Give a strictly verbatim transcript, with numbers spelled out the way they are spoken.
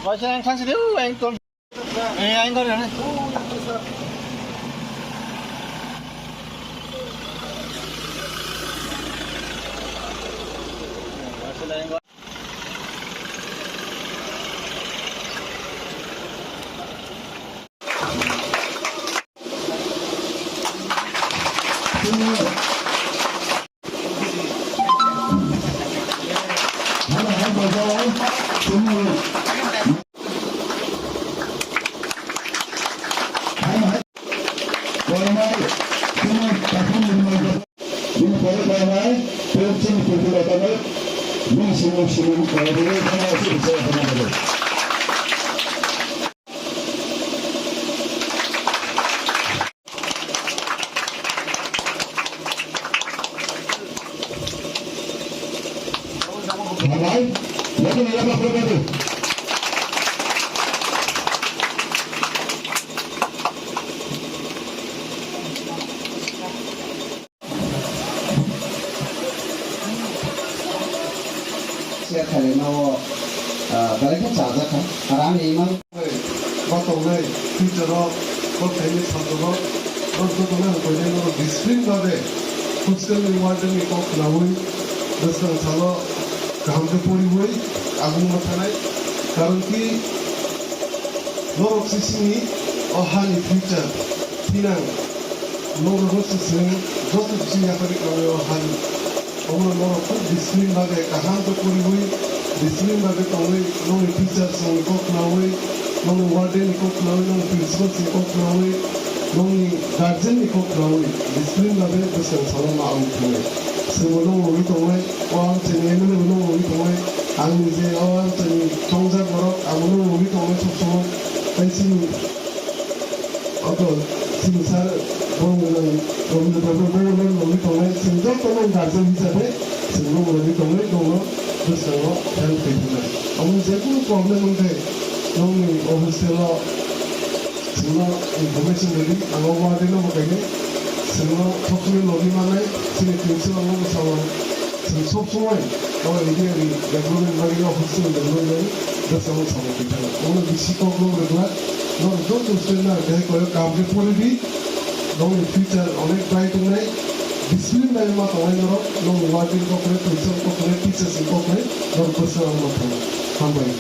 Waisa ang thangsi de, u, ang tol. Eh, ang kor, eh. Share khaima o, ah, belai khe chajak kha. Ar ani imang bo tongnai future o, bo khaini samung o, bo jotono ang koinai no discipline babe hostel ni warden ni kok khnaui bwskang salo kaham khe poriui agungma thanai. Karon ki norok se chini o hani future thinang. Norok se chwng joto chini yapharwi tongnai o hani. Omo norok khub discipline bagwi kaham khe poriui, discipline bagwi tongwi, nokni teachers rokni kok khnaui, nokni warden ni kok khnaui, nokni principal ni kok khnaui, nokni guardian ni kok khnaui, discipline bagwi bwskang salo ma ong thangnai. Chwngbo nokno wi tongnai, o amchaini M L A bo nokno wi tongnai, ang nije o amchaini tongjak borok, abo nokno wi tongnai sob somoi. Tei chini Oto chini sir bo nang Rabindra Babu bo nang nangwi tongnai, chwng joto nang guardian hisabe chwng nang nangwi tongnai, nongno bwskango help khlai thangna. Omo je kunu problem wngkhe nongni o hostel o chwngno information rwdi, ang o warden no bo kainai, chwngno thokni logi mannai, chini principal no bo sao. Chwng sob somoi o area ni development bagwi, o hostel ni development bagwi bwskango samung twi thangna. Omo bisi kok rok rwgwlak, norok joto student no ang tei koyo kaham khe pori di, nokni future onek bright wngnai, discipline bai ma tongnai norok, nokni warden kok hwnwi, principal kok hwnwi, teachers ni kok hwnwi norok bwskango ma thangna. Hambai.